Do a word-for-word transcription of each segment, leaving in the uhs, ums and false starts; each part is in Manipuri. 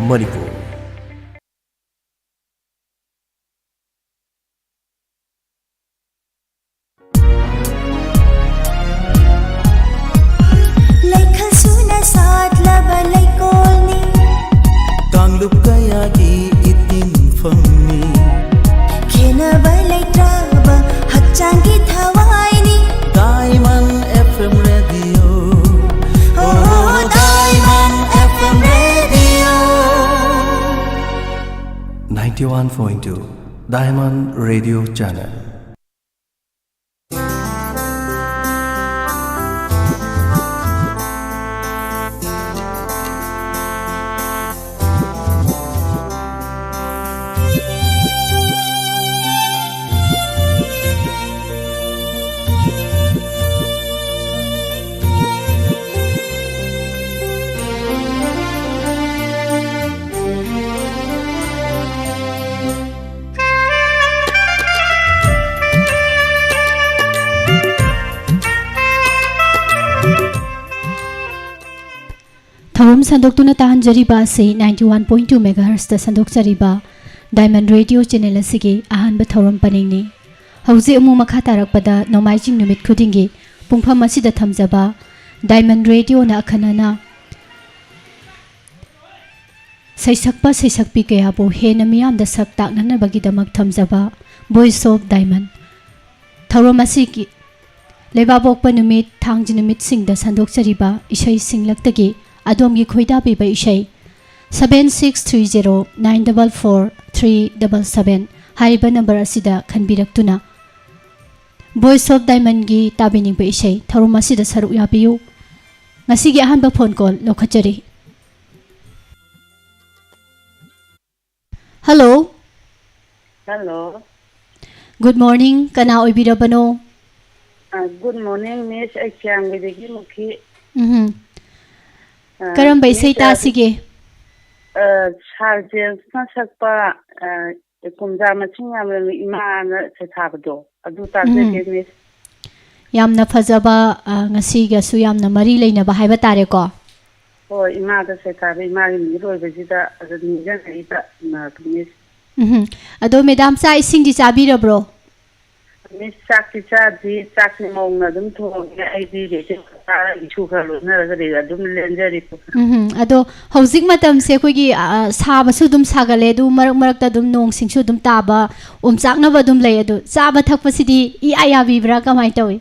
ꯃꯅꯤꯄꯨꯔ꯫ ꯂꯩꯈꯜ ꯁꯨꯅ ꯁꯥꯠꯂꯕ ꯂꯩꯀꯣꯜꯅꯤ꯫ ꯀꯥꯡꯂꯨꯞ ꯀꯌꯥꯒꯤ ꯏꯇꯤꯟꯐꯝꯅꯤ꯫ ꯈꯦꯠꯅꯕ ꯂꯩꯇ꯭ꯔꯕ ꯍꯛꯆꯥꯡꯒꯤ ꯊꯋꯥꯏꯅꯤ꯫ Diamond F M Radio. Oh, Diamond F M Radio. Ninety-one point two Diamond Radio Channel. ꯊꯧꯔꯝ ꯁꯟꯗꯣꯛꯇꯨꯅ ꯇꯥꯍꯟꯖꯔꯤꯕ ꯑꯁꯤ ninety one point two megahertzꯇ ꯁꯟꯗꯣꯛꯆꯔꯤꯕ Diamond Radio Channel ꯑꯁꯤꯒꯤ ꯑꯍꯥꯟꯕ ꯊꯧꯔꯝ ꯄꯔꯦꯡꯅꯤ꯫ ꯍꯧꯖꯤꯛ ꯑꯃꯨꯛ ꯃꯈꯥ ꯇꯥꯔꯛꯄꯗ ꯅꯣꯡꯃꯥꯏꯖꯤꯡ ꯅꯨꯃꯤꯠ ꯈꯨꯗꯤꯡꯒꯤ ꯄꯨꯡꯐꯝ ꯑꯁꯤꯗ ꯊꯝꯖꯕ Diamond Radioꯅ ꯑꯈꯟꯅꯅ ꯁꯩꯁꯛꯄ ꯁꯩꯁꯛꯄꯤ ꯀꯌꯥꯕꯨ ꯍꯦꯟꯅ ꯃꯤꯌꯥꯝꯗ ꯁꯛ ꯇꯥꯛꯅꯅꯕꯒꯤꯗꯃꯛ ꯊꯝꯖꯕ Voice of Diamond꯫ ꯊꯧꯔꯝ ꯑꯁꯤꯒꯤ ꯂꯩꯕꯥꯛꯄꯣꯛꯄ ꯅꯨꯃꯤꯠ, ꯊꯥꯡꯖ ꯅꯨꯃꯤꯠꯁꯤꯡꯗ ꯁꯟꯗꯣꯛꯆꯔꯤꯕ ꯏꯁꯩ ꯁꯤꯡꯂꯛꯇꯒꯤ ꯑꯗꯣꯝꯒꯤ ꯈꯣꯏꯗꯥꯕꯤꯕ ꯏꯁꯩ seven six three zero nine double four three double seven ꯍꯥꯏꯔꯤꯕ ꯅꯝꯕꯔ ꯑꯁꯤꯗ ꯈꯟꯕꯤꯔꯛꯇꯨꯅ Voice of Diamondꯒꯤ ꯇꯥꯕꯤꯅꯤꯡꯕ ꯏꯁꯩ ꯊꯧꯔꯝ ꯑꯁꯤꯗ ꯁꯔꯨꯛ ꯌꯥꯕꯤꯌꯨ꯫ ꯉꯁꯤꯒꯤ ꯑꯍꯥꯟꯕ phone call ꯂꯧꯈꯠꯆꯔꯤ꯫ Hello꯫ Hello꯫ Good morning, ꯀꯅꯥ ꯑꯣꯏꯕꯤꯔꯕꯅꯣ? ꯑ, good morning, Miss, ꯑꯩ ꯁꯤꯌꯥꯡꯕꯩꯗꯒꯤ ꯃꯨꯈꯤ꯫ ꯎꯝꯍꯨꯝ꯫ ꯑ, ꯀꯔꯝꯕ ꯏꯁꯩ Miss, ꯑ, ꯇꯥꯁꯤꯒꯦ? ꯑ, Sir Jamesꯅ ꯁꯛꯄ, ꯑ, ꯀꯨꯝꯖꯥ ꯃꯁꯤꯡ ꯌꯥꯝꯂꯕ ꯏꯃꯥꯅ ꯁꯩꯊꯥꯕꯗꯣ, ꯑꯗꯨ ꯇꯥꯖꯒꯦ, ꯎꯝ꯫ Miss꯫ ꯌꯥꯝꯅ ꯐꯖꯕ, ꯑ, ꯉꯁꯤꯒꯁꯨ ꯌꯥꯝꯅ ꯃꯔꯤ ꯂꯩꯅꯕ ꯍꯥꯏꯕ ꯇꯥꯔꯦꯀꯣ꯫ ꯍꯣꯏ, ꯏꯃꯥꯗ ꯁꯩꯊꯥꯕ, ꯏꯃꯥꯒꯤ ꯅꯨꯃꯤꯠ ꯑꯣꯏꯕꯁꯤꯗ ꯑꯗꯨ ꯅꯤꯡꯁꯤꯡꯉꯛꯏꯕ, ꯎꯝ, ꯃꯤꯁ꯫ ꯎꯝ꯫ ꯑꯗꯣ ꯃꯦꯗꯥꯝ, ꯆꯥꯛ ꯏꯁꯤꯡꯗꯤ ꯆꯥꯕꯤꯔꯕ꯭ꯔꯣ? ꯃꯤꯁ, ꯆꯥꯛꯇꯤ ꯆꯥꯗ꯭ꯔꯤ, ꯆꯥꯛꯁꯤ ꯃꯧꯅ ꯑꯗꯨꯝ ꯊꯣꯡꯉꯦ, ꯑꯩꯗꯤ ꯔꯦꯗꯤꯑꯣ ꯏꯁꯨ ꯈꯔ ꯂꯣꯏꯅꯔꯒ ꯑꯗꯨꯝ ꯂꯦꯟꯖꯔꯤ꯫ ꯎꯝ꯫ ꯑꯗꯣ ꯍꯧꯖꯤꯛ ꯃꯇꯝꯁꯦ ꯑꯩꯈꯣꯏꯒꯤ, ꯑ, ꯁꯥꯕꯁꯨ ꯑꯗꯨꯝ ꯁꯥꯒꯠꯂꯦ, ꯑꯗꯨ ꯃꯔꯛ ꯃꯔꯛꯇ ꯑꯗꯨꯝ ꯅꯣꯡ ꯁꯤꯡꯁꯨ ꯑꯗꯨꯝ ꯇꯥꯕ, ꯑꯣꯝꯆꯥꯛꯅꯕ ꯑꯗꯨꯝ ꯂꯩ꯫ ꯑꯗꯣ ꯆꯥꯕ ꯊꯛꯄꯁꯤꯗꯤ ꯏꯌꯥ ꯌꯥꯕꯤꯕ꯭ꯔꯥ, ꯀꯃꯥꯏꯅ ꯇꯧꯏ?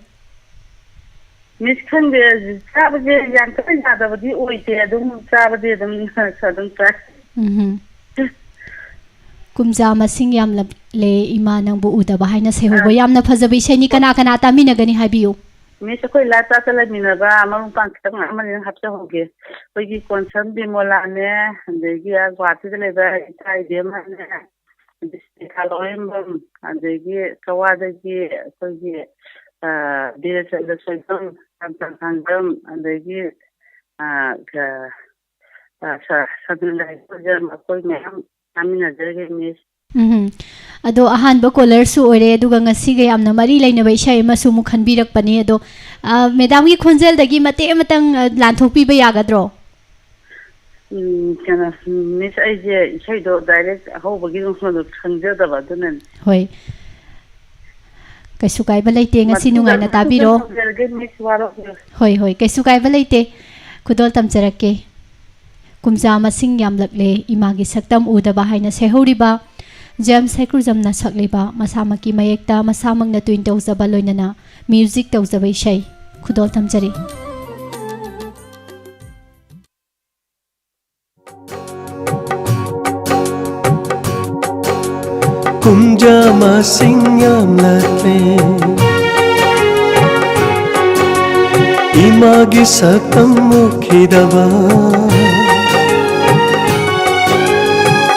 ꯃꯤꯁ, ꯈꯪꯗꯦ, ꯆꯥꯕꯁꯦ ꯌꯥꯝ ꯀꯟꯅ ꯌꯥꯗꯕꯗꯤ ꯑꯣꯏꯗꯦ, ꯑꯗꯨꯝ ꯆꯥꯕꯗꯤ ꯑꯗꯨꯝ, ꯑꯗꯨꯝ ꯆꯥꯏ꯫ ꯎꯝ꯫ ꯀꯨꯝꯖꯥ ꯃꯁꯤꯡ ꯌꯥꯝꯂꯛꯂꯦ, ꯏꯃꯥ ꯅꯪꯕꯨ ꯎꯗꯕ ꯍꯥꯏꯅ ꯁꯩꯍꯧꯕ꯫ ꯑꯥ꯫ ꯌꯥꯝꯅ ꯐꯖꯕ ꯏꯁꯩꯅꯤ꯫ ꯀꯅꯥ ꯀꯅꯥ ꯇꯥꯃꯤꯟꯅꯒꯅꯤ ꯍꯥꯏꯕꯤꯌꯨ꯫ ꯃꯤꯁ, ꯑꯩꯈꯣꯏ ꯂꯥꯁ ꯀ꯭ꯂꯥꯁꯇ ꯂꯩꯃꯤꯟꯅꯕ ꯃꯔꯨꯞ ꯃꯄꯥꯡ ꯈꯤꯇꯪ ꯑꯃꯅꯤ ꯍꯥꯞꯆꯍꯧꯒꯦ꯫ ꯑꯩꯈꯣꯏꯒꯤ ꯀꯣꯟꯁꯝ ꯕꯤꯃꯣꯂꯥꯅꯦ, ꯑꯗꯒꯤ ꯑꯥ ꯒꯨꯋꯥꯍꯥꯇꯤꯗ ꯂꯩꯕ ꯏꯆꯥ ꯏꯕꯦꯝꯃꯅꯦ, ꯑꯗꯒꯤ ꯁꯤꯇꯥ ꯂꯣꯏꯔꯦꯝꯕꯝ, ꯑꯗꯒꯤ ꯀꯋꯥꯗꯒꯤ ꯑꯩꯈꯣꯏꯒꯤ, ꯑꯥ, ꯕꯤꯔꯦꯆꯟꯗ꯭ꯔ ꯁꯣꯏꯕꯝ, ꯔꯥꯝꯆꯟ ꯈꯥꯡꯖꯝ, ꯑꯗꯒꯤ, ꯑꯥ, ꯀ-, ꯑꯥ, ꯁ-, ꯁꯗꯨꯜꯂꯥ ꯁꯣꯏꯕꯝ, ꯑꯩꯈꯣꯏ ꯃꯌꯥꯝ ꯇꯥꯃꯤꯟꯅꯖꯔꯒꯦ, ꯃꯤꯁ꯫ ꯎꯝ꯫ ꯑꯗꯣ ꯑꯍꯥꯟꯕ ꯀꯣꯂꯔꯁꯨ ꯑꯣꯏꯔꯦ, ꯑꯗꯨꯒ ꯉꯁꯤꯒ ꯌꯥꯝꯅ ꯃꯔꯤ ꯂꯩꯅꯕ ꯏꯁꯩ ꯑꯃꯁꯨ ꯑꯃꯨꯛ ꯈꯟꯕꯤꯔꯛꯄꯅꯤ꯫ ꯑꯗꯣ, ꯑ, ꯃꯦꯗꯥꯝꯒꯤ ꯈꯣꯟꯖꯦꯜꯗꯒꯤ ꯃꯇꯦꯛ ꯑꯃꯇꯪ, ꯑ, ꯂꯥꯟꯊꯣꯛꯄꯤꯕ ꯌꯥꯒꯗ꯭ꯔꯣ? ꯎꯝ, ꯀꯩꯅꯣ, ꯎꯝ, ꯃꯤꯁ, ꯑꯩꯁꯦ ꯏꯁꯩꯗꯣ ꯗꯥꯏꯔꯦꯛ ꯑꯍꯧꯕꯒꯤ ꯃꯈꯣꯟꯗꯣ ꯈꯪꯖꯗꯕ, ꯑꯗꯨꯅꯅꯦ꯫ ꯍꯣꯏ꯫ ꯀꯩꯁꯨ ꯀꯥꯏꯕ ꯂꯩꯇꯦ, ꯉꯁꯤ ꯃꯇꯨꯡꯗ, ꯅꯨꯡꯉꯥꯏꯅ ꯃꯇꯨꯡꯗ ꯇꯥꯕꯤꯔꯣ꯫ ꯇꯧꯖꯔꯒꯦ, ꯃꯤꯁ, ꯋꯥꯔꯧꯕꯤꯔꯣꯏ꯫ ꯍꯣꯏ, ꯍꯣꯏ, ꯀꯩꯁꯨ ꯀꯥꯏꯕ ꯂꯩꯇꯦ꯫ ꯈꯨꯗꯣꯜ ꯇꯝꯖꯔꯛꯀꯦ꯫ ꯀꯨꯝꯖꯥ ꯃꯁꯤꯡ ꯌꯥꯝꯂꯛꯂꯦ, ꯏꯃꯥꯒꯤ ꯁꯛꯇꯝ ꯎꯗꯕ ꯍꯥꯏꯅ ꯁꯩꯍꯧꯔꯤꯕ ꯖꯦꯝꯁ ꯍꯩꯀ꯭ꯔꯨꯖꯝꯅ ꯁꯛꯂꯤꯕ, ꯃꯁꯥꯃꯛꯀꯤ ꯃꯌꯦꯛꯇ ꯃꯁꯥꯃꯛꯅ ꯇ꯭ꯋꯤꯟ ꯇꯧꯖꯕ, ꯂꯣꯏꯅꯅ ꯃ꯭ꯌꯨꯖꯤꯛ ꯇꯧꯖꯕ ꯏꯁꯩ ꯈꯨꯗꯣꯜ ꯇꯝꯖꯔꯤ꯫ ꯀꯨꯝꯖꯥ ꯃꯁꯤꯡ ꯌꯥꯝꯂꯛꯂꯦ, ꯏꯃꯥꯒꯤ ꯁꯛꯇꯝ ꯎꯈꯤꯗꯕ꯫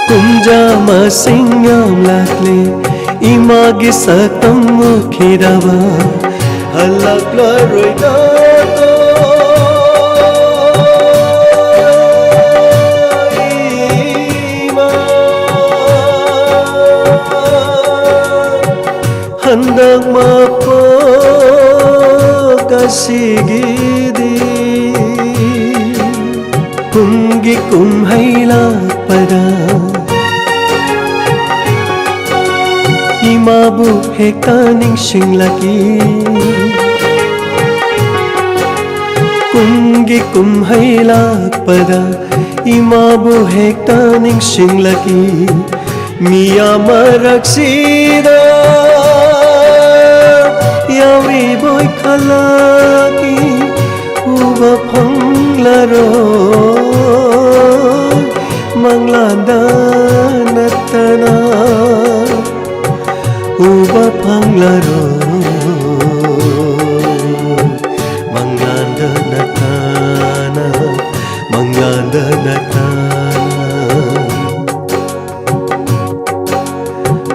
ꯀꯨꯝꯖꯥ ꯃꯁꯤꯡ ꯌꯥꯝꯂꯛꯂꯦ, ꯏꯃꯥꯒꯤ ꯁꯛꯇꯝ ꯎꯈꯤꯗꯕ꯫ ꯍꯜꯂꯛꯂꯔꯣꯏꯗ꯭ꯔꯣ ꯏꯃꯥ? ꯍꯟꯗꯛ ꯃꯄꯣꯛ ꯑꯁꯤꯒꯤꯗꯤ ꯏꯃꯥꯕꯨ ꯍꯦꯛꯇ ꯅꯤꯡꯁꯤꯡꯂꯛꯏ꯫ ꯀꯨꯝꯒꯤ ꯀꯨꯝꯍꯩ ꯂꯥꯛꯄꯗ ꯏꯃꯥꯕꯨ ꯍꯦꯛꯇ ꯅꯤꯡꯁꯤꯡꯂꯛꯏ꯫ ꯃꯤꯌꯥꯝ ꯃꯔꯛꯁꯤꯗ ꯌꯥꯎꯔꯤꯕꯣꯏ ꯈꯜꯂꯛꯏ꯫ ꯎꯕ ꯐꯪꯂꯔꯣꯏ ꯃꯪꯂꯥꯟꯗ ꯅꯠꯇꯅ꯫ ꯎꯕ ꯐꯪꯂꯔꯣꯏ ꯃꯪꯂꯥꯟꯗ ꯅꯠꯇꯅ, ꯃꯪꯂꯥꯟꯗ ꯅꯠꯇꯅ꯫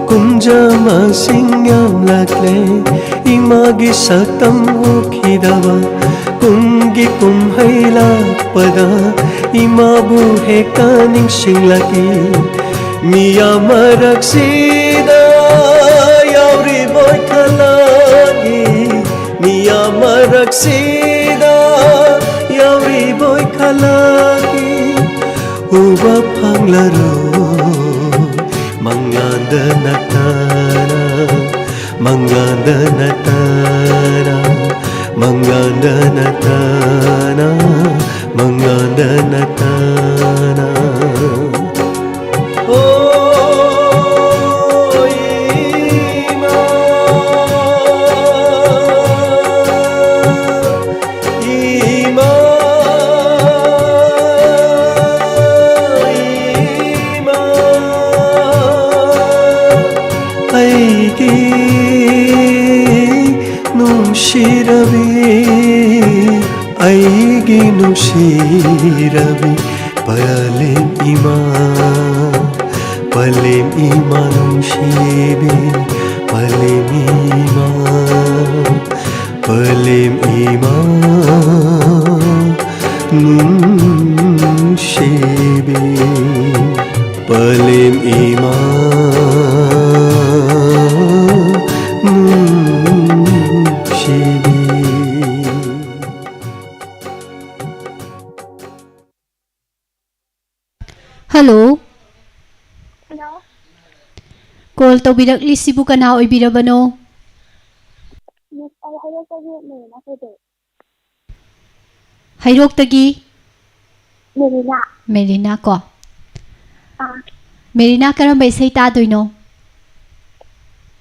ꯀꯨꯝꯖꯥ ꯃꯁꯤꯡ ꯌꯥꯝꯂꯛꯂꯦ ꯏꯃꯥꯒꯤ ꯁꯛꯇꯝ ꯎꯈꯤꯗꯕ꯫ ꯀꯨꯝꯒꯤ ꯀꯨꯝꯍꯩ ꯂꯥꯛꯄꯗ ꯏꯃꯥꯕꯨ ꯍꯦꯛꯇ ꯅꯤꯡꯁꯤꯡꯂꯛꯏ꯫ ꯃꯤꯌꯥꯝ ꯃꯔꯛꯁꯤꯗ ꯌꯥꯎꯔꯤꯕꯣꯏ ꯈꯜꯂꯛꯏ꯫ ꯃꯤꯌꯥꯝ ꯃꯔꯛꯁꯤꯗ ꯌꯥꯎꯔꯤꯕꯣꯏ ꯈꯜꯂꯛꯏ꯫ ꯎꯕ ꯐꯪꯂꯔꯣꯏ ꯃꯪꯂꯥꯟꯗ ꯅꯠꯇꯅ, ꯃꯪꯂꯥꯟꯗ ꯅꯠꯇꯅ, ꯃꯪꯂꯥꯟꯗ ꯅꯠꯇꯅ, ꯃꯪꯂꯥꯟꯗ ꯅꯠꯇꯅ꯫ ꯍꯣ ꯏꯃꯥ, ꯏꯃꯥ, ꯏꯃꯥ, ꯑꯩꯒꯤ ꯅꯨꯡꯁꯤꯔꯕꯤ, ꯑꯩꯒꯤ ꯅꯨꯡꯁꯤꯔꯕꯤ ꯄꯂꯦꯝ ꯏꯃꯥ, ꯄꯂꯦꯝ ꯏꯃꯥ ꯅꯨꯡꯁꯤꯕꯤ, ꯄꯂꯦꯝ ꯏꯃꯥ, ꯄꯂꯦꯝ ꯏꯃꯥ ꯅꯨꯡꯁꯤꯕꯤ, ꯄꯂꯦꯝ ꯏꯃꯥ ꯅꯨꯡꯁꯤꯕꯤ꯫ ꯍꯜꯂꯣ꯫ ꯍꯜꯂꯣ꯫ ꯀꯣꯜ ꯇꯧꯕꯤꯔꯛꯂꯤꯁꯤꯕꯨ ꯀꯅꯥ ꯑꯣꯏꯕꯤꯔꯕꯅꯣ? ꯃꯤꯁ, ꯑꯩ ꯍꯩꯔꯣꯛꯇꯒꯤ ꯃꯦꯔꯤꯅꯥ ꯀꯧꯗꯣꯏ꯫ ꯍꯩꯔꯣꯛꯇꯒꯤ? ꯃꯦꯔꯤꯅꯥ꯫ ꯃꯦꯔꯤꯅꯥ ꯀꯣ? ꯑꯥ꯫ ꯃꯦꯔꯤꯅꯥ, ꯀꯔꯝꯕ ꯏꯁꯩ ꯇꯥꯗꯣꯏꯅꯣ?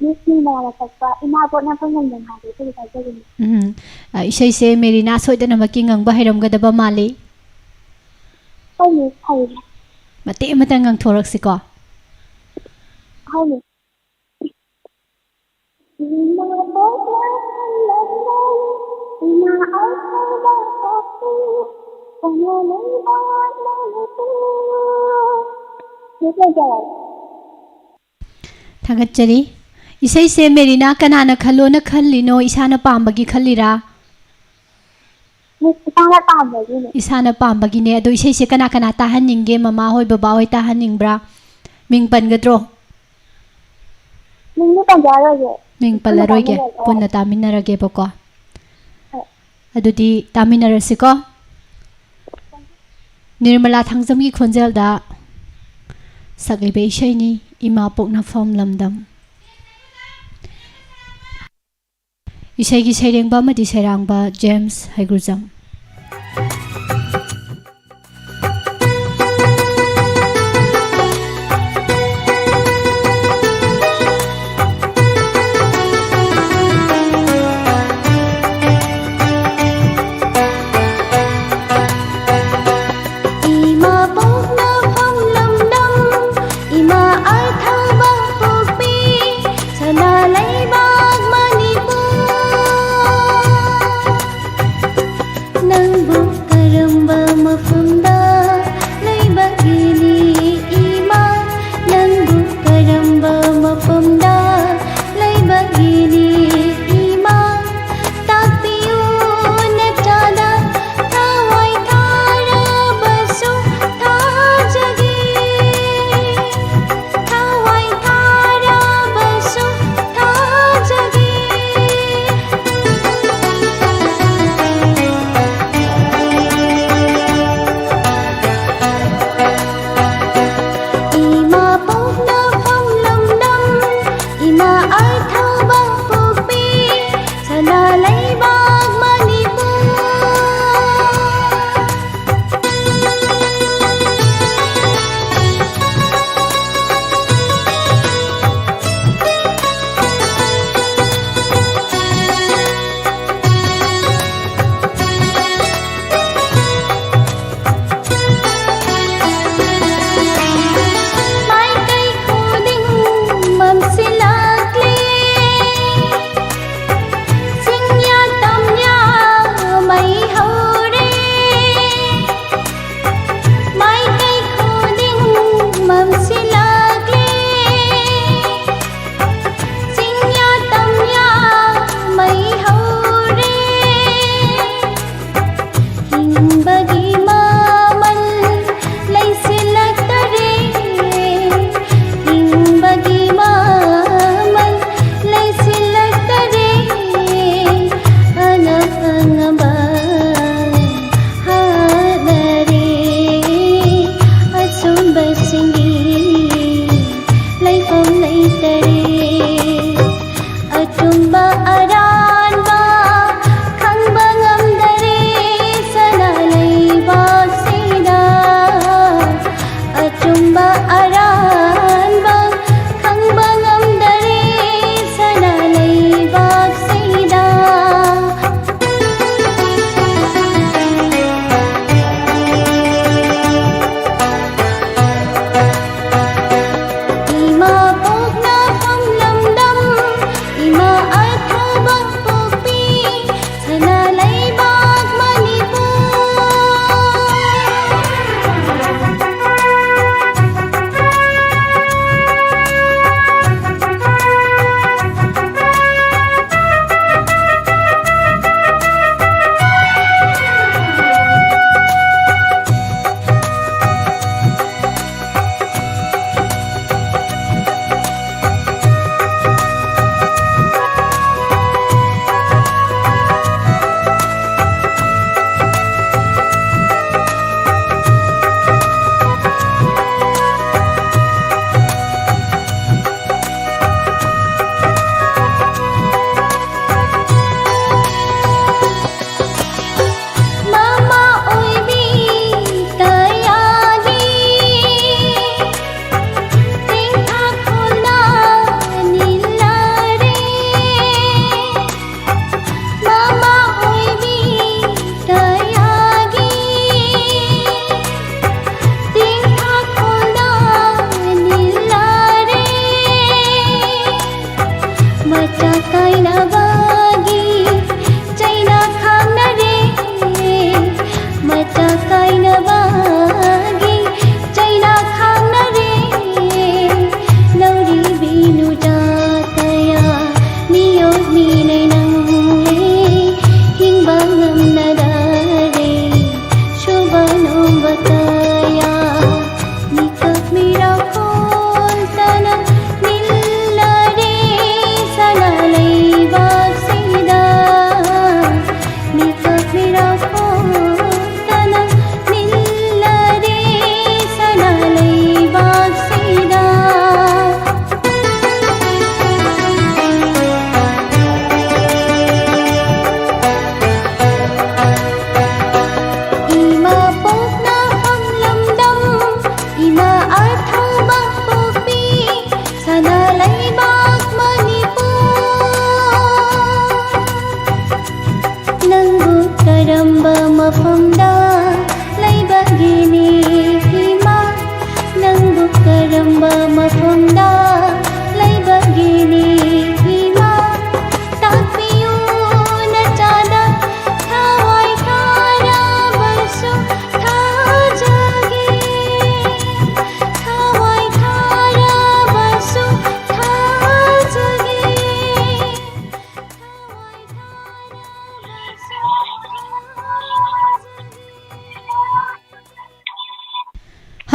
ꯃꯤꯁ ꯃꯤꯅꯥꯅ ꯁꯛꯄ ꯏꯃꯥ ꯄꯣꯛꯅꯐꯝ ꯂꯝꯗꯝ ꯍꯥꯏꯕ ꯏꯁꯩꯗꯨ ꯇꯥꯖꯒꯦ꯫ ꯎꯝ꯫ ꯑ, ꯏꯁꯩꯁꯦ ꯃꯦꯔꯤꯅꯥ ꯁꯣꯏꯗꯅꯃꯛꯀꯤ ꯉꯪꯕ ꯍꯩꯔꯝꯒꯗꯕ ꯃꯥꯜꯂꯤ꯫ ꯍꯣꯏ ꯃꯤꯁ, ꯍꯩꯔꯦ꯫ ꯃꯇꯦꯛ ꯑꯃꯇꯪ ꯉꯪꯊꯣꯔꯛꯁꯤꯀꯣ꯫ ꯍꯣꯏ ꯃꯤꯁ꯫ ꯏꯃꯥ ꯄꯣꯛꯅꯐꯝ ꯂꯝꯗꯝ, ꯏꯃꯥ ꯑꯣꯏꯊꯣꯛꯄ ꯄꯣꯛꯄꯤ, ꯀꯅꯥ ꯂꯩꯕꯥꯛ ꯃꯅꯤꯄꯨꯔ꯫ ꯃꯤꯁ, ꯂꯣꯏꯖꯔꯦ꯫ ꯊꯥꯒꯠꯆꯔꯤ꯫ ꯏꯁꯩꯁꯦ ꯃꯦꯔꯤꯅꯥ ꯀꯅꯥꯅ ꯈꯜꯂꯣꯅ ꯈꯜꯂꯤꯅꯣ? ꯏꯁꯥꯅ ꯄꯥꯝꯕꯒꯤ ꯈꯜꯂꯤꯔꯥ? ꯃꯤꯁ, ꯏꯁꯥꯅ ꯄꯥꯝꯕꯒꯤꯅꯦ꯫ ꯏꯁꯥꯅ ꯄꯥꯝꯕꯒꯤꯅꯦ꯫ ꯑꯗꯣ ꯏꯁꯩꯁꯦ ꯀꯅꯥ ꯀꯅꯥ ꯇꯥꯍꯟꯅꯤꯡꯒꯦ? ꯃꯃꯥ ꯍꯣꯏ, ꯕꯕꯥ ꯍꯣꯏ ꯇꯥꯍꯟꯅꯤꯡꯕ꯭ꯔꯥ? ꯃꯤꯡ ꯄꯟꯒꯗ꯭ꯔꯣ? ꯃꯤꯡꯗꯤ ꯄꯟꯖꯔꯔꯣꯏꯒꯦ꯫ ꯃꯤꯡ ꯄꯨꯟꯅ ꯄꯜꯂꯔꯣꯏꯒꯦ꯫ ꯇꯥꯃꯤꯟꯅꯔꯁꯦ꯫ ꯄꯨꯟꯅ ꯇꯥꯃꯤꯟꯅꯔꯒꯦꯕꯀꯣ꯫ ꯍꯣꯏ꯫ ꯑꯗꯨꯗꯤ ꯇꯥꯃꯤꯟꯅꯔꯁꯤꯀꯣ꯫ ꯅꯤꯔꯃꯂꯥ ꯊꯥꯡꯖꯝꯒꯤ ꯈꯣꯟꯖꯦꯜꯗ ꯁꯛꯂꯤꯕ ꯏꯁꯩꯅꯤ, ꯏꯃꯥ ꯄꯣꯛꯅꯐꯝ ꯂꯝꯗꯝ꯫ ꯏꯁꯩꯒꯤ ꯁꯩꯔꯦꯡꯕ ꯑꯃꯗꯤ ꯁꯩꯔꯥꯡꯕ ꯖꯦꯝꯁ ꯍꯩꯒ꯭ꯔꯨꯖꯝ꯫ ꯏꯃꯥ ꯄꯣꯛꯅꯐꯝ ꯂꯝꯗꯝ, ꯏꯃꯥ ꯑꯣꯏꯊꯣꯛꯄ ꯄꯣꯛꯄꯤ, ꯁꯅꯥ ꯂꯩꯕꯥꯛ ꯃꯅꯤꯄꯨꯔ꯫ ꯅꯪꯕꯨ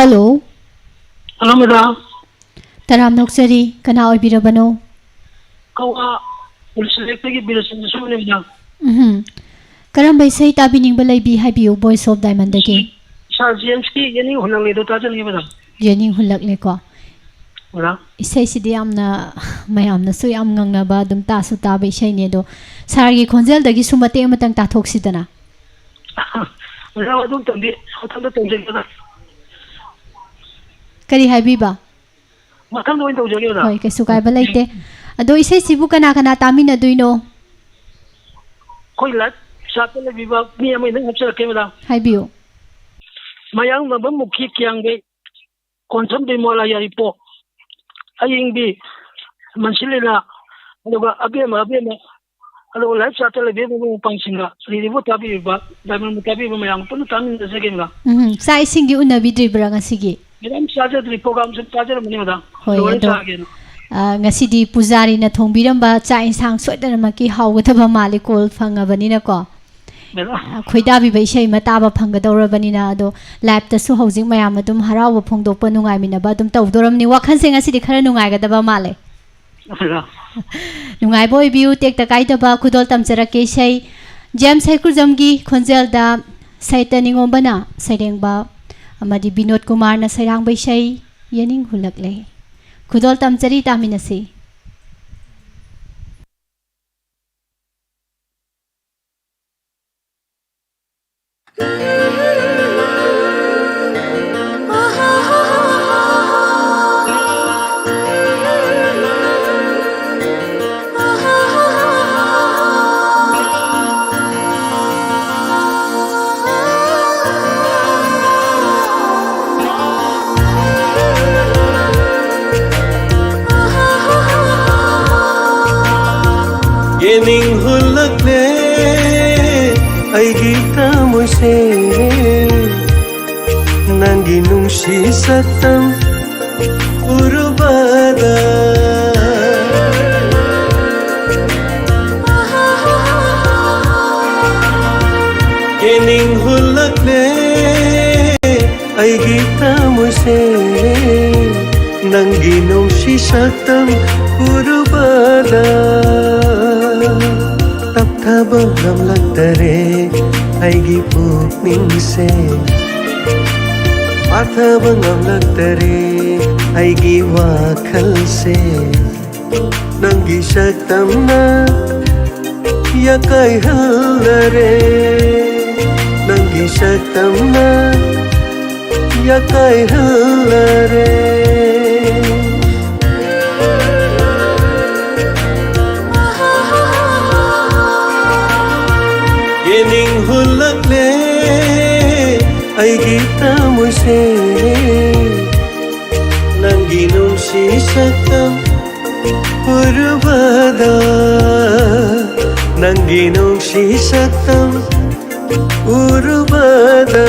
ꯍꯜꯂꯣ꯫ Hello, madam. ꯇꯔꯥꯝꯅ ꯑꯣꯛꯆꯔꯤ꯫ ꯀꯅꯥ ꯑꯣꯏꯕꯤꯔꯕꯅꯣ? ꯀꯛꯋꯥ ꯄꯨꯂꯤꯁ ꯂꯦꯛꯇꯒꯤ ꯕꯤꯔꯦꯁꯟꯗ ꯁꯨꯕꯅꯦ, ꯃꯦꯗꯥꯝ꯫ ꯎꯝꯍꯨꯝ꯫ ꯀꯔꯝꯕ ꯏꯁꯩ ꯇꯥꯕꯤꯅꯤꯡꯕ ꯂꯩꯕꯤ? ꯍꯥꯏꯕꯤꯌꯨ, Voice of Diamondꯗꯒꯤ꯫ ꯁꯥꯔ ꯖꯦꯝꯁꯀꯤ ꯌꯦꯅꯤꯡ ꯍꯨꯜꯂꯛꯂꯦꯗꯣ ꯇꯥꯖꯅꯤꯡꯉꯤ, ꯃꯦꯗꯥꯝ꯫ ꯌꯦꯅꯤꯡ ꯍꯨꯜꯂꯛꯂꯦꯀꯣ꯫ ꯃꯦꯗꯥꯝ꯫ ꯏꯁꯩꯁꯤꯗꯤ ꯌꯥꯝꯅ ꯃꯌꯥꯝꯅꯁꯨ ꯌꯥꯝ ꯉꯪꯅꯕ, ꯑꯗꯨꯝ ꯇꯥꯁꯨ ꯇꯥꯕ ꯏꯁꯩꯅꯦ꯫ ꯑꯗꯣ ꯁꯥꯔꯒꯤ ꯈꯣꯟꯖꯦꯜꯗꯒꯤꯁꯨ ꯃꯇꯦꯛ ꯑꯃꯇꯪ ꯇꯥꯊꯣꯛꯁꯤꯗꯅ꯫ ꯃꯦꯗꯥꯝ, ꯑꯗꯨꯝ ꯇꯝꯕꯤ-, ꯃꯊꯪꯗ ꯇꯝꯖꯒꯦꯗ꯫ ꯀꯔꯤ ꯍꯥꯏꯕꯤꯕ? ꯃꯊꯪꯗ ꯑꯣꯏꯅ ꯇꯧꯖꯒꯦ, ꯃꯦꯗꯥꯝ꯫ ꯍꯣꯏ, ꯀꯩꯁꯨ ꯀꯥꯏꯕ ꯂꯩꯇꯦ꯫ ꯑꯗꯣ ꯏꯁꯩꯁꯤꯕꯨ ꯀꯅꯥ ꯀꯅꯥ ꯇꯥꯃꯤꯟꯅꯗꯣꯏꯅꯣ? ꯑꯩꯈꯣꯏ ꯂꯥꯏꯐ ꯆꯥꯠꯇ ꯂꯩꯕꯤꯕ ꯃꯤ ꯑꯃ ꯑꯩꯅ ꯍꯥꯞꯆꯔꯛꯀꯦ, ꯃꯦꯗꯥꯝ꯫ ꯍꯥꯏꯕꯤꯌꯨ꯫ ꯃꯌꯥꯡ ꯅꯝꯕꯝ ꯃꯨꯈꯤ ꯀꯤꯌꯥꯡꯒꯩ, ꯀꯣꯟꯁꯝ ꯕꯤꯃꯣꯂꯥ ꯌꯥꯏꯔꯤꯄꯣꯛ, ꯑꯌꯤꯡꯕꯤ ꯃꯟꯁꯤꯂꯤꯂꯥ, ꯑꯗꯨꯒ ꯑꯕꯦꯝꯃ, ꯑꯕꯦꯝꯃ, ꯑꯗꯨꯒ ꯂꯥꯏꯐ ꯆꯥꯠꯇ ꯂꯩꯕꯤꯕ ꯃꯔꯨꯞ ꯃꯄꯥꯡꯁꯤꯡꯒ, ꯔꯦꯗꯤꯑꯣꯕꯨ ꯇꯥꯕꯤꯔꯤꯕ, ꯗꯥꯏꯃꯟꯕꯨ ꯇꯥꯕꯤꯔꯤꯕ ꯃꯌꯥꯝ ꯄꯨꯟꯅ ꯇꯥꯃꯤꯟꯅꯖꯒꯦ, ꯃꯦꯗꯥꯝ꯫ ꯎꯝ, ꯆꯥꯛ ꯏꯁꯤꯡꯗꯤ ꯎꯅꯕꯤꯗ꯭ꯔꯤꯕ꯭ꯔꯥ ꯉꯁꯤꯒꯤ? ꯃꯦꯗꯥꯝ, ꯆꯥꯖꯗ꯭ꯔꯤ, ꯄ꯭ꯔꯣꯒ꯭ꯔꯥꯝ ꯁꯨꯝ ꯇꯥꯖꯔꯝꯕꯅꯤ, ꯃꯦꯗꯥꯝ꯫ ꯍꯣꯏ, ꯂꯣꯏꯔ ꯑꯗꯣ, ꯆꯥꯒꯦꯅ꯫ ꯑ, ꯉꯁꯤꯗꯤ ꯄꯨꯖꯥꯔꯤꯅ ꯊꯣꯡꯕꯤꯔꯝꯕ ꯆꯥꯛ ꯏꯟꯁꯥꯡ ꯁꯣꯏꯗꯅꯃꯛꯀꯤ ꯍꯥꯎꯒꯗꯕ ꯃꯥꯜꯂꯤ, ꯀꯣꯜ ꯐꯪꯉꯕꯅꯤꯅꯀꯣ꯫ ꯃꯦꯗꯥꯝ꯫ ꯑ, ꯈꯣꯏꯗꯥꯕꯤꯕ ꯏꯁꯩ ꯑꯃ ꯇꯥꯕ ꯐꯪꯒꯗꯧꯔꯕꯅꯤꯅ, ꯑꯗꯣ ꯂꯥꯏꯞꯇꯁꯨ ꯍꯧꯖꯤꯛ ꯃꯌꯥꯝ ꯑꯗꯨꯝ ꯍꯔꯥꯎꯕ ꯐꯣꯡꯗꯣꯛꯄ, ꯅꯨꯡꯉꯥꯏꯃꯤꯟꯅꯕ ꯑꯗꯨꯝ ꯇꯧꯗꯧꯔꯝꯅꯤ꯫ ꯋꯥꯈꯜꯁꯦ ꯉꯁꯤꯗꯤ ꯈꯔ ꯅꯨꯡꯉꯥꯏꯒꯗꯕ ꯃꯥꯜꯂꯦ꯫ ꯃꯦꯗꯥꯝ꯫ ꯅꯨꯡꯉꯥꯏꯕ ꯑꯣꯏꯕꯤꯌꯨ, ꯇꯦꯛꯇ ꯀꯥꯏꯗꯕ ꯈꯨꯗꯣꯜ ꯇꯝꯖꯔꯛꯀꯦ ꯏꯁꯩ꯫ ꯖꯦꯝꯁ ꯍꯩꯀ꯭ꯔꯨꯖꯝꯒꯤ ꯈꯣꯟꯖꯦꯜꯗ ꯁꯥꯍꯤꯇ꯭ꯌ ꯅꯤꯉꯣꯝꯕꯅ ꯁꯩꯔꯦꯡꯕ ꯑꯃꯗꯤ ꯕꯤꯅꯣꯗ ꯀꯨꯃꯥꯔꯅ ꯁꯩꯔꯥꯡꯕ ꯏꯁꯩ ꯌꯦꯅꯤꯡ ꯍꯨꯜꯂꯛꯂꯦ꯫ ꯈꯨꯗꯣꯜ ꯇꯝꯖꯔꯤ, ꯇꯥꯃꯤꯟꯅꯁꯤ꯫ ꯌꯦꯅꯤꯡ ꯍꯨꯜꯂꯛꯂꯦ ꯑꯩꯒꯤ ꯊꯃꯣꯏꯁꯦ, ꯅꯪꯒꯤ ꯅꯨꯡꯁꯤ ꯁꯛꯇꯝ ꯎꯔꯨꯕꯗ꯫ ꯌꯦꯅꯤꯡ ꯍꯨꯜꯂꯛꯂꯦ ꯑꯩꯒꯤ ꯊꯃꯣꯏ ꯅꯪꯒꯤ ꯅꯨꯡꯁꯤ ꯁꯛꯇꯝ ꯎꯔꯨꯕꯗ ꯇꯞꯊꯕ ꯉꯝꯂꯛꯇꯔꯦ ꯑꯩꯒꯤ ꯄꯨꯛꯅꯤꯡꯁꯦ꯫ ꯄꯥꯊꯕ ꯉꯝꯂꯛꯇꯔꯦ ꯑꯩꯒꯤ ꯋꯥꯈꯜꯁꯦ꯫ ꯅꯪꯒꯤ ꯁꯛꯇꯝꯅ ꯌꯥꯀꯥꯏꯍꯜꯂꯔꯦ꯫ ꯅꯪꯒꯤ ꯁꯛꯇꯝꯅ ꯌꯥꯀꯥꯏꯍꯜꯂꯔꯦ꯫ ꯌꯦꯡꯅꯤꯡ ꯍꯨꯜꯂꯛꯂꯦ ꯑꯩꯒꯤ ꯊꯃꯣꯏꯁꯦ꯫ ꯅꯪꯒꯤ ꯅꯨꯡꯁꯤ ꯁꯛꯇꯝ ꯎꯔꯨꯕꯗ, ꯅꯪꯒꯤ ꯅꯨꯡꯁꯤ ꯁꯛꯇꯝ ꯎꯔꯨꯕꯗ꯫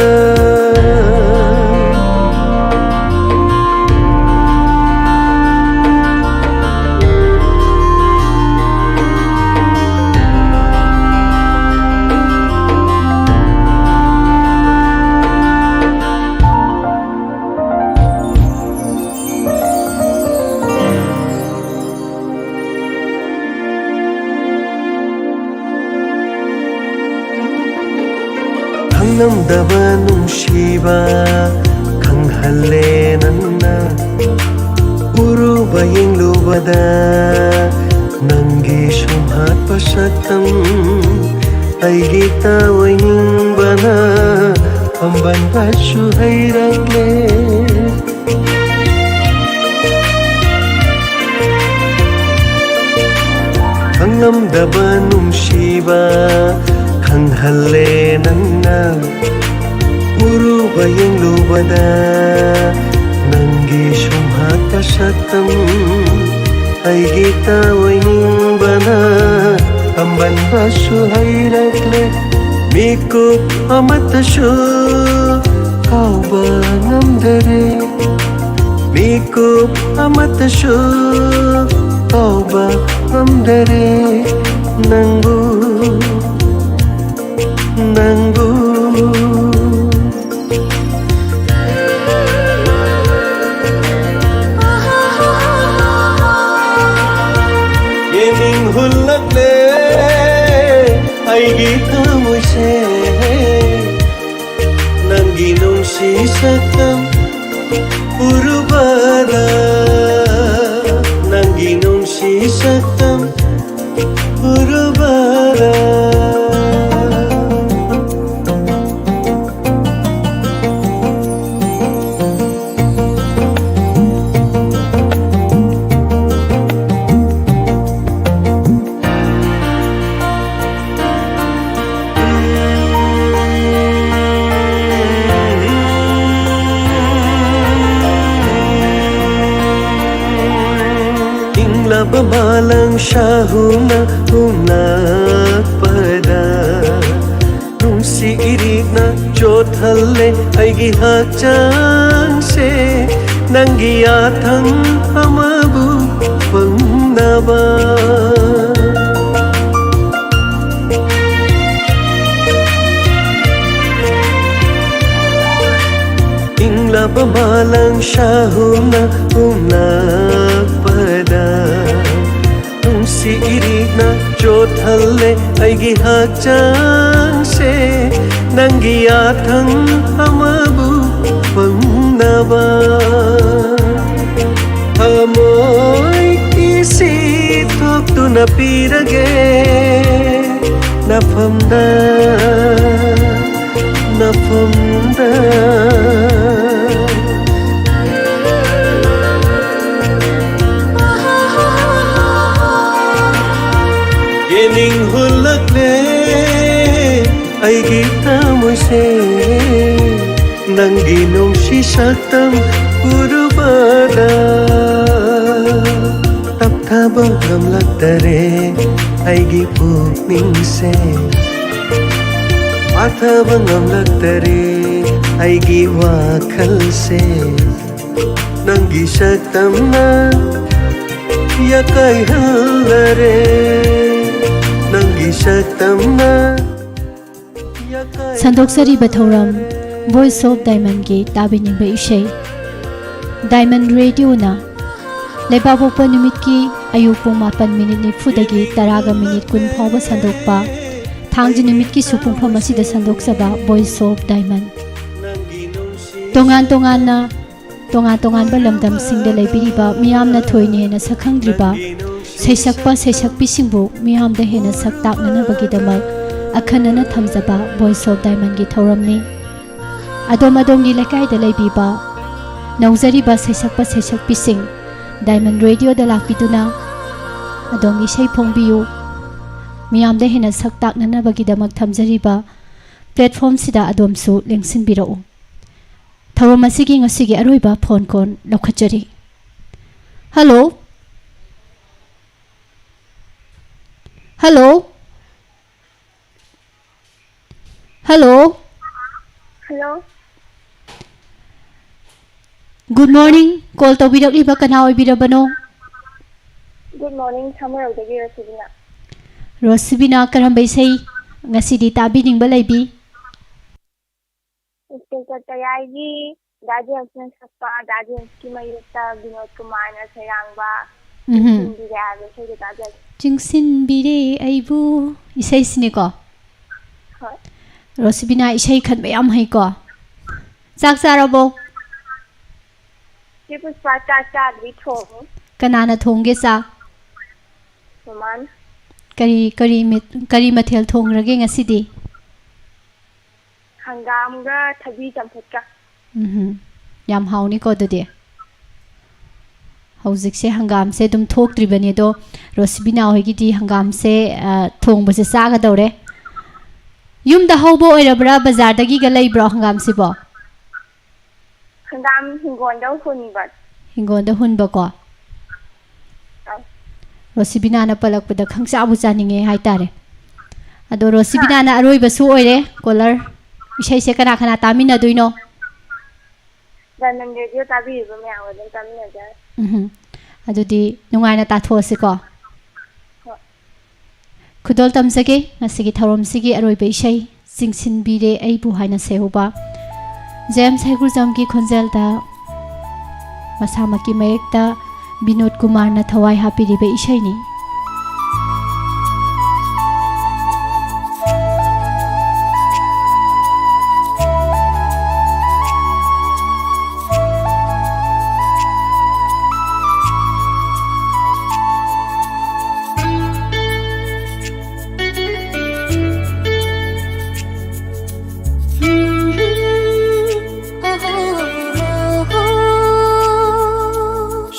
ꯈꯪꯉꯝꯗꯕ ꯅꯨꯡꯁꯤꯕ ꯈꯪꯍꯜꯂꯦ ꯅꯪꯅ꯫ ꯎꯔꯨꯕ ꯌꯦꯡꯂꯨꯕꯗ ꯅꯪꯒꯤ ꯁꯨꯝꯍꯠꯄ ꯁꯛꯇꯝ ꯑꯩꯒꯤ ꯇꯥꯑꯣꯏꯅꯤꯡꯕꯅ ꯄꯥꯝꯕꯟꯕꯁꯨ ꯍꯩꯔꯛꯂꯦ꯫ ꯈꯪꯂꯝꯗꯕ ꯅꯨꯡꯁꯤꯕ ꯈꯪꯍꯜꯂꯦ ꯅꯪꯅ꯫ ꯎꯔꯨꯕ ꯌꯦꯡꯂꯨꯕꯗ ꯅꯪꯒꯤ ꯁꯨꯝꯍꯠꯄ ꯁꯛꯇꯝ ꯑꯩꯒꯤ ꯇꯥꯑꯣꯏꯅꯤꯡꯕꯅ ꯄꯥꯝꯕꯟꯕꯁꯨ ꯍꯩꯔꯛꯂꯦ꯫ ꯃꯤꯀꯨꯞ ꯑꯃꯠꯇꯁꯨ ꯀꯥꯎꯕ ꯉꯝꯗꯔꯦ꯫ ꯃꯤꯀꯨꯞ ꯑꯃꯠꯇꯁꯨ ꯀꯥꯎꯕ ꯉꯝꯗꯔꯦ ꯅꯪꯕꯨ, ꯅꯪꯕꯨ꯫ ꯁꯛꯇꯝ ꯎꯔꯨꯕꯗ, ꯅꯪꯒꯤ ꯅꯨꯡꯁꯤ ꯁꯛꯇꯝ ꯎꯔꯨꯕꯗ꯫ ꯏꯪꯂꯕ ꯃꯥꯂꯪ ꯁꯥꯍꯨꯝꯅ ꯍꯨꯝꯂꯛꯄꯗ, ꯅꯨꯡꯁꯤ ꯏꯔꯤꯛꯅ ꯆꯣꯠꯍꯜꯂꯦ ꯑꯩꯒꯤ ꯍꯛꯆꯥꯡꯁꯦ, ꯅꯪꯒꯤ ꯌꯥꯊꯪ ꯑꯃꯕꯨ ꯐꯪꯅꯕ꯫ ꯏꯪꯂꯕ ꯃꯥꯂꯪ ꯁꯥꯍꯨꯝꯅ ꯍꯨꯝꯂꯛꯄꯗ, ꯅꯨꯡꯁꯤ ꯏꯔꯤꯛꯅ ꯆꯣꯠꯍꯜꯂꯦ ꯑꯩꯒꯤ ꯍꯛꯆꯥꯡꯁꯦ, ꯅꯪꯒꯤ ꯌꯥꯊꯪ ꯑꯃꯕꯨ ꯐꯪꯅꯕ꯫ ꯊꯃꯣꯏ ꯏꯁꯤ ꯊꯣꯛꯇꯨꯅ ꯄꯤꯔꯒꯦ ꯅꯐꯝꯗ, ꯅꯐꯝꯗ꯫ ꯌꯦꯅꯤꯡ ꯍꯨꯜꯂꯛꯂꯦ ꯑꯩꯒꯤ ꯊꯃꯣꯏꯁꯦ, ꯅꯪꯒꯤ ꯅꯨꯡꯁꯤ ꯁꯛꯇꯝ ꯎꯔꯨꯕꯗ꯫ ꯇꯞꯊꯕ ꯉꯝꯂꯛꯇꯔꯦ ꯑꯩꯒꯤ ꯄꯨꯛꯅꯤꯡꯁꯦ, ꯄꯥꯊꯕ ꯉꯝꯂꯛꯇꯔꯦ ꯑꯩꯒꯤ ꯋꯥꯈꯜꯁꯦ꯫ ꯅꯪꯒꯤ ꯁꯛꯇꯝꯅ ꯌꯥꯀꯥꯏꯍꯜꯂꯔꯦ, ꯅꯪꯒꯤ ꯁꯛꯇꯝꯅ ꯌꯥꯀꯥꯏ- ꯁꯟꯗꯣꯛꯆꯔꯤꯕ ꯊꯧꯔꯝ Voice of Diamondꯒꯤ ꯇꯥꯕꯤꯅꯤꯡꯕ ꯏꯁꯩ꯫ Diamond Radioꯅ ꯂꯩꯕꯥꯛꯄꯣꯛꯄ ꯅꯨꯃꯤꯠꯀꯤ ꯑꯌꯨꯛ ꯄꯨꯡ ꯃꯥꯄꯟ ꯃꯤꯅꯤꯠ ꯅꯤꯐꯨꯗꯒꯤ ꯇꯔꯥꯒ ꯃꯤꯅꯤꯠ ꯀꯨꯟ ꯐꯥꯎꯕ ꯁꯟꯗꯣꯛꯄ, ꯊꯥꯡꯖ ꯅꯨꯃꯤꯠꯀꯤꯁꯨ ꯄꯨꯡꯐꯝ ꯑꯁꯤꯗ ꯁꯟꯗꯣꯛꯆꯕ Voice of Diamond꯫ ꯅꯪꯒꯤ ꯅꯨꯡꯁꯤ ꯇꯣꯉꯥꯟ ꯇꯣꯉꯥꯟꯅ, ꯇꯣꯉꯥꯟ ꯇꯣꯉꯥꯟꯕ ꯂꯝꯗꯝꯁꯤꯡꯗ ꯂꯩꯕꯤꯔꯤꯕ ꯃꯤꯌꯥꯝꯅ ꯊꯣꯏꯅ ꯍꯦꯟꯅ ꯁꯛꯈꯪꯗ꯭ꯔꯤꯕ ꯁꯩꯁꯛꯄ ꯁꯩꯁꯛꯄꯤꯁꯤꯡꯕꯨ ꯃꯤꯌꯥꯝꯗ ꯍꯦꯟꯅ ꯁꯛ ꯇꯥꯛꯅꯅꯕꯒꯤꯗꯃꯛ ꯑꯈꯟꯅꯅ ꯊꯝꯖꯕ Voice of Diamondꯒꯤ ꯊꯧꯔꯝꯅꯤ꯫ ꯑꯗꯣꯝ ꯑꯗꯣꯝꯒꯤ ꯂꯩꯀꯥꯏꯗ ꯂꯩꯕꯤꯕ ꯅꯧꯖꯔꯤꯕ ꯁꯩꯁꯛꯄ ꯁꯩꯁꯛꯄꯤꯁꯤꯡ Diamond Radioꯗ ꯂꯥꯛꯄꯤꯗꯨꯅ ꯑꯗꯣꯝꯒꯤ ꯏꯁꯩ ꯐꯣꯡꯕꯤꯌꯨ꯫ ꯃꯤꯌꯥꯝꯗ ꯍꯦꯟꯅ ꯁꯛ ꯇꯥꯛꯅꯅꯕꯒꯤꯗꯃꯛ ꯊꯝꯖꯔꯤꯕ platformꯁꯤꯗ ꯑꯗꯣꯝꯁꯨ ꯂꯦꯡꯁꯤꯟꯕꯤꯔꯛꯎ꯫ ꯊꯧꯔꯝ ꯑꯁꯤꯒꯤ ꯉꯁꯤꯒꯤ ꯑꯔꯣꯏꯕ phone call ꯂꯧꯈꯠꯆꯔꯤ꯫ Hello? Hello? Hello? Hello? Good morning. Call ꯇꯧꯕꯤꯔꯛꯂꯤꯕ ꯀꯅꯥ ꯑꯣꯏꯕꯤꯔꯕꯅꯣ? Good morning, ꯁꯥꯃꯔꯧꯗꯒꯤ ꯔꯣꯁꯤꯕꯤꯅꯥ꯫ ꯔꯣꯁꯤꯕꯤꯅꯥ, ꯀꯔꯝꯕ ꯏꯁꯩ ꯉꯁꯤꯗꯤ ꯇꯥꯕꯤꯅꯤꯡꯕ ꯂꯩꯕꯤ? ꯁ꯭ꯀꯨꯜ ꯆꯠꯄ ꯌꯥꯏꯒꯤ ꯗꯥ ꯖꯦꯝꯁꯅ ꯁꯛꯄ, ꯗꯥ ꯖꯦꯝꯁꯀꯤ ꯃꯌꯦꯛꯇ ꯕꯤꯅꯣꯗ ꯀꯨꯃꯥꯔꯅ ꯁꯩꯔꯥꯡꯕ ꯎꯝꯍꯨꯝ꯫ ꯆꯤꯡꯁꯤꯟꯕꯤꯔꯦ ꯍꯥꯏꯕ ꯏꯁꯩꯗꯣ ꯇꯥꯖꯒꯦ꯫ ꯆꯤꯡꯁꯤꯟꯕꯤꯔꯦ ꯑꯩꯕꯨ ꯏꯁꯩꯁꯤꯅꯦꯀꯣ꯫ ꯍꯣꯏ꯫ ꯔꯣꯁꯤꯕꯤꯅꯥ ꯏꯁꯩ ꯈꯟꯕ ꯌꯥꯝ ꯍꯩꯀꯣ꯫ ꯆꯥꯛ ꯆꯥꯔꯕꯣ? ꯆꯦ ꯄꯨꯁꯄꯥ, ꯆꯥꯛ ꯆꯥꯗ꯭ꯔꯤ, ꯊꯣꯡꯉꯤ꯫ ꯀꯅꯥꯅ ꯊꯣꯡꯒꯦ ꯆꯥꯛ? ꯃꯃꯥꯅ꯫ ꯀꯔꯤ, ꯀꯔꯤ ꯃꯤꯠ-, ꯀꯔꯤ ꯃꯊꯦꯜ ꯊꯣꯡꯈ꯭ꯔꯒꯦ ꯉꯁꯤꯗꯤ? ꯍꯪꯒꯥꯝꯒ ꯊꯕꯤ ꯆꯝꯐꯨꯠꯀ꯫ ꯎꯝꯍꯨꯝ꯫ ꯌꯥꯝ ꯍꯥꯎꯅꯤꯀꯣ ꯑꯗꯨꯗꯤ꯫ ꯍꯧꯖꯤꯛꯁꯦ ꯍꯪꯒꯥꯝꯁꯦ ꯑꯗꯨꯝ ꯊꯣꯛꯇ꯭ꯔꯤꯕꯅꯤ, ꯑꯗꯣ ꯔꯣꯁꯤꯕꯤꯅꯥ ꯍꯣꯏꯒꯤꯗꯤ ꯍꯪꯒꯥꯝꯁꯦ, ꯑ, ꯊꯣꯡꯕꯁꯦ ꯆꯥꯒꯗꯧꯔꯦ꯫ ꯌꯨꯝꯗ ꯍꯧꯕ ꯑꯣꯏꯔꯕ꯭ꯔꯥ, ꯕꯖꯥꯔꯗꯒꯤꯒ ꯂꯩꯕ꯭ꯔꯣ ꯍꯪꯒꯥꯝꯁꯤꯕꯣ? ꯍꯪꯒꯥꯝ ꯍꯤꯡꯒꯣꯜꯗ ꯍꯨꯟꯕ꯫ ꯍꯤꯡꯒꯣꯜꯗ ꯍꯨꯟꯕꯀꯣ꯫ ꯑꯧ꯫ ꯔꯣꯁꯤꯕꯤꯅꯥꯅ ꯄꯜꯂꯛꯄꯗ ꯈꯪꯆꯥꯕꯨ ꯆꯥꯅꯤꯡꯉꯦ ꯍꯥꯏꯇꯥꯔꯦ꯫ ꯑꯗꯣ ꯔꯣꯁꯤꯕꯤꯅꯥꯅ ꯑꯔꯣꯏꯕꯁꯨ ꯑꯣꯏꯔꯦ caller꯫ ꯏꯁꯩꯁꯦ ꯀꯅꯥ ꯀꯅꯥ ꯇꯥꯃꯤꯟꯅꯗꯣꯏꯅꯣ? Diamond Radio ꯇꯥꯕꯤꯔꯤꯕ ꯃꯌꯥꯝꯒ ꯑꯗꯨꯝ ꯇꯥꯃꯤꯟꯅꯖꯔꯦ꯫ ꯎꯝꯍꯨꯝ꯫ ꯑꯗꯨꯗꯤ ꯅꯨꯡꯉꯥꯏꯅ ꯇꯥꯊꯣꯛꯑꯁꯤꯀꯣ꯫ ꯍꯣꯏ꯫ ꯈꯨꯗꯣꯜ ꯇꯝꯖꯒꯦ ꯉꯁꯤꯒꯤ ꯊꯧꯔꯝꯁꯤꯒꯤ ꯑꯔꯣꯏꯕ ꯏꯁꯩ ꯆꯤꯡꯁꯤꯟꯕꯤꯔꯦ ꯑꯩꯕꯨ ꯍꯥꯏꯅ ꯁꯩꯍꯧꯕ ꯖꯦꯝꯁ ꯍꯩꯒ꯭ꯔꯨꯖꯝꯒꯤ ꯈꯣꯟꯖꯦꯜꯗ ꯃꯁꯥꯃꯛꯀꯤ ꯃꯌꯦꯛꯇ ꯕꯤꯅꯣꯗ ꯀꯨꯃꯥꯔꯅ ꯊꯋꯥꯏ ꯍꯥꯞꯄꯤꯔꯤꯕ ꯏꯁꯩꯅꯤ꯫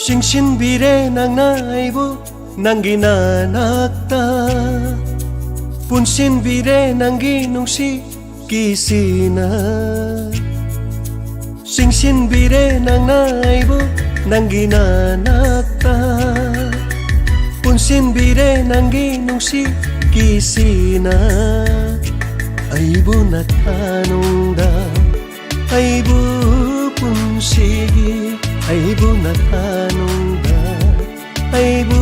ꯆꯤꯡꯁꯤꯟꯕꯤꯔꯦ ꯅꯪꯅ ꯑꯩꯕꯨ ꯅꯪꯒꯤ ꯅꯅꯥꯛꯇ, ꯄꯨꯟꯁꯤꯟꯕꯤꯔꯦ ꯅꯪꯒꯤ ꯅꯨꯡꯁꯤ ꯀꯤꯁꯤꯅ꯫ ꯆꯤꯡꯁꯤꯟꯕꯤꯔꯦ ꯅꯪꯅ ꯑꯩꯕꯨ ꯅꯪꯒꯤ ꯅꯅꯥꯛꯇ, ꯄꯨꯟꯁꯤꯟꯕꯤꯔꯦ ꯅꯪꯒꯤ ꯅꯨꯡꯁꯤ ꯀꯤꯁꯤꯅ꯫ ꯑꯩꯕꯨ ꯅꯊꯥꯅꯨꯡꯗ, ꯑꯩꯕꯨ ꯄꯨꯟꯁꯤꯒꯤ, ꯑꯩꯕꯨ ꯅꯊꯥꯅꯨꯡꯗ, ꯑꯩꯕꯨ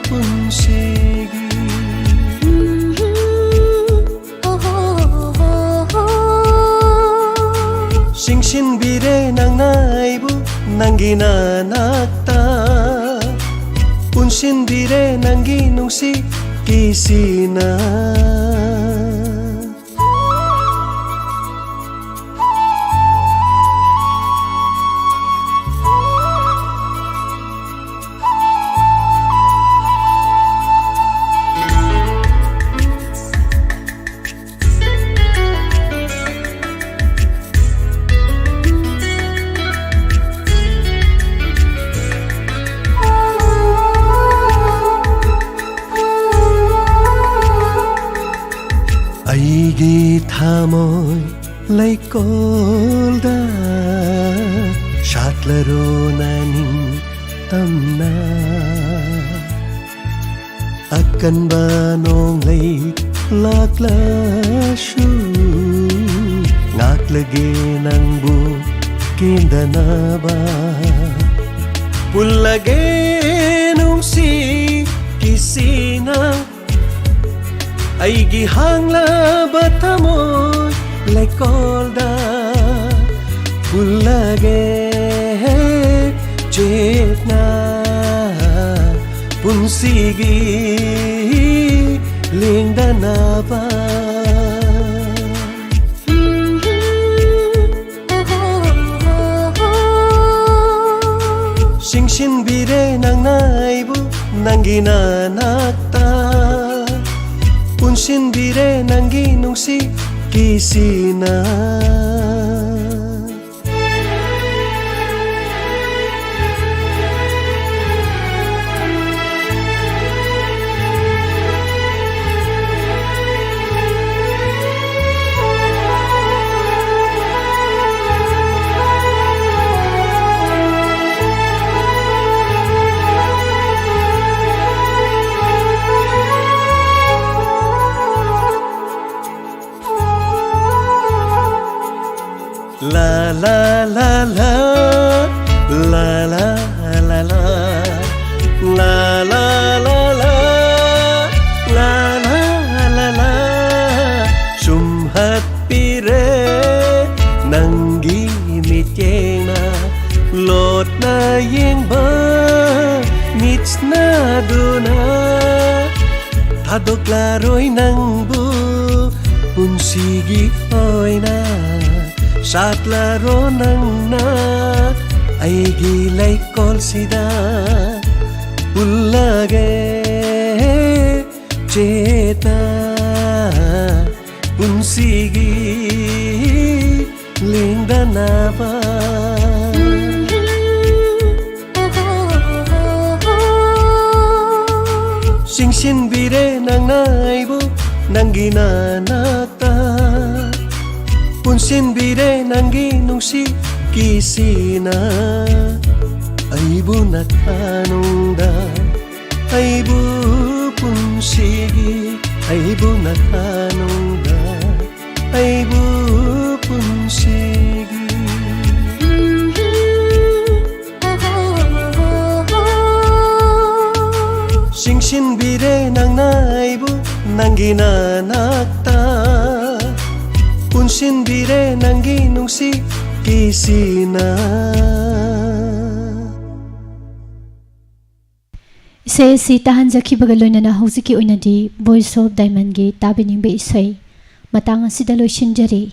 ꯄꯨꯟꯁꯤꯒꯤ꯫ ꯆꯤꯡꯁꯤꯟꯕꯤꯔꯦ ꯅꯪꯅ ꯑꯩꯕꯨ ꯅꯪꯒꯤ ꯅꯅꯥꯛꯇ, ꯄꯨꯟꯁꯤꯟꯕꯤꯔꯦ ꯅꯪꯒꯤ ꯅꯨꯡꯁꯤ ꯀꯤꯁꯤꯅ꯫ ꯑꯩꯒꯤ ꯊꯃꯣꯏ ꯂꯩꯀꯣꯜꯗ ꯁꯥꯠꯂꯔꯣ ꯅꯪ ꯅꯤꯡꯇꯝꯅ꯫ ꯑꯀꯟꯕ ꯅꯣꯡꯂꯩ ꯂꯥꯛꯂꯁꯨ ꯉꯥꯛꯂꯒꯦ ꯅꯪꯕꯨ ꯀꯤꯗꯅꯕ꯫ ꯄꯨꯜꯂꯒꯦ ꯅꯨꯡꯁꯤ ꯀꯤꯁꯤꯅ ꯑꯩꯒꯤ ꯍꯥꯡꯂꯕ ꯊꯃꯣꯏ ꯂꯩꯀꯣꯜꯗ ꯄꯨꯜꯂꯒꯦ ꯆꯦꯠꯅ ꯄꯨꯟꯁꯤꯒꯤ ꯂꯦꯡꯗꯅꯕ꯫ ꯆꯤꯡꯁꯤꯟꯕꯤꯔꯦ ꯅꯪꯅ ꯑꯩꯕꯨ ꯅꯪꯒꯤ ꯅꯅꯥꯛꯇ, ꯄꯨꯟꯁꯤꯟꯕꯤꯔꯦ ꯅꯪꯒꯤ ꯅꯨꯡꯁꯤ ꯀꯤꯁꯤꯅ꯫ ꯅꯌꯦꯡꯕ ꯃꯤꯠꯁꯅꯗꯨꯅ ꯊꯥꯗꯣꯛꯂꯔꯣꯏ ꯅꯪꯕꯨ ꯄꯨꯟꯁꯤꯒꯤ ꯑꯣꯏꯅ꯫ ꯁꯥꯠꯂꯔꯣ ꯅꯪꯅ ꯑꯩꯒꯤ ꯂꯩꯀꯣꯜꯁꯤꯗ ꯄꯨꯜꯂꯒꯦ ꯆꯦꯠꯅ ꯄꯨꯟꯁꯤꯒꯤ ꯂꯦꯡꯗꯅꯕ꯫ ꯆꯤꯡꯁꯤꯟꯕꯤꯔꯦ ꯅꯪꯅ ꯑꯩꯕꯨ ꯅꯪꯒꯤ ꯅꯅꯥꯛꯇ꯫ ꯄꯨꯟꯁꯤꯟꯕꯤꯔꯦ ꯅꯪꯒꯤ ꯅꯨꯡꯁꯤ ꯀꯤꯁꯤꯅ ꯑꯩꯕꯨ ꯅꯊꯥꯅꯨꯡꯗ꯫ ꯑꯩꯕꯨ ꯄꯨꯟꯁꯤꯒꯤ ꯑꯩꯕꯨ ꯅꯊꯥꯅꯨꯡꯗ꯫ ꯑꯩꯕꯨ ꯄꯨꯟꯁꯤꯒꯤ ꯆꯤꯡꯁꯤꯟꯕꯤꯔꯦ ꯅꯪꯅ ꯑꯩꯕꯨ ꯅꯪꯒꯤ ꯅꯅꯥꯛꯇ꯫ ꯄꯨꯟꯁꯤꯟꯕꯤꯔꯦ ꯅꯪꯒꯤ ꯅꯨꯡꯁꯤ ꯀꯤꯁꯤꯅ꯫ ꯏꯁꯩ ꯑꯁꯤ ꯇꯥꯍꯟꯖꯈꯤꯕꯒ ꯂꯣꯏꯅꯅ ꯍꯧꯖꯤꯛꯀꯤ ꯑꯣꯏꯅꯗꯤ Voice of Diamondꯒꯤ ꯇꯥꯕꯤꯅꯤꯡꯕ ꯏꯁꯩ ꯃꯇꯥꯡ ꯑꯁꯤꯗ ꯂꯣꯏꯁꯤꯟꯖꯔꯤ꯫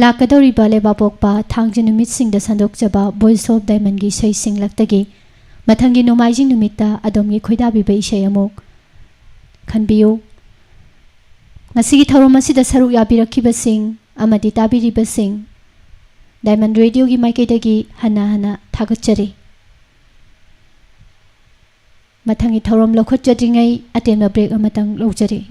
ꯂꯥꯛꯀꯗꯧꯔꯤꯕ ꯂꯩꯕꯥꯛꯄꯣꯛꯄ ꯊꯥꯡꯖ ꯅꯨꯃꯤꯠꯁꯤꯡꯗ ꯁꯟꯗꯣꯛꯆꯕ Voice of Diamondꯒꯤ ꯏꯁꯩꯁꯤꯡꯂꯛꯇꯒꯤ ꯃꯊꯪꯒꯤ ꯅꯣꯡꯃꯥꯏꯖꯤꯡ ꯅꯨꯃꯤꯠꯇ ꯑꯗꯣꯝꯒꯤ ꯈꯣꯏꯗꯥꯕꯤꯕ ꯏꯁꯩ ꯑꯃꯨꯛ ꯈꯟꯕꯤꯌꯨ꯫ ꯉꯁꯤꯒꯤ ꯊꯧꯔꯝ ꯑꯁꯤꯗ ꯁꯔꯨꯛ ꯌꯥꯕꯤꯔꯛꯈꯤꯕꯁꯤꯡ ꯑꯃꯗꯤ ꯇꯥꯕꯤꯔꯤꯕꯁꯤꯡ Diamond Radioꯒꯤ ꯃꯥꯏꯀꯩꯗꯒꯤ ꯍꯟꯅ ꯍꯟꯅ ꯊꯥꯒꯠꯆꯔꯤ꯫ ꯃꯊꯪꯒꯤ ꯊꯧꯔꯝ ꯂꯧꯈꯠꯆꯗ꯭ꯔꯤꯉꯩ ꯑꯇꯦꯟꯕ break ꯑꯃꯇꯪ ꯂꯧꯖꯔꯤ꯫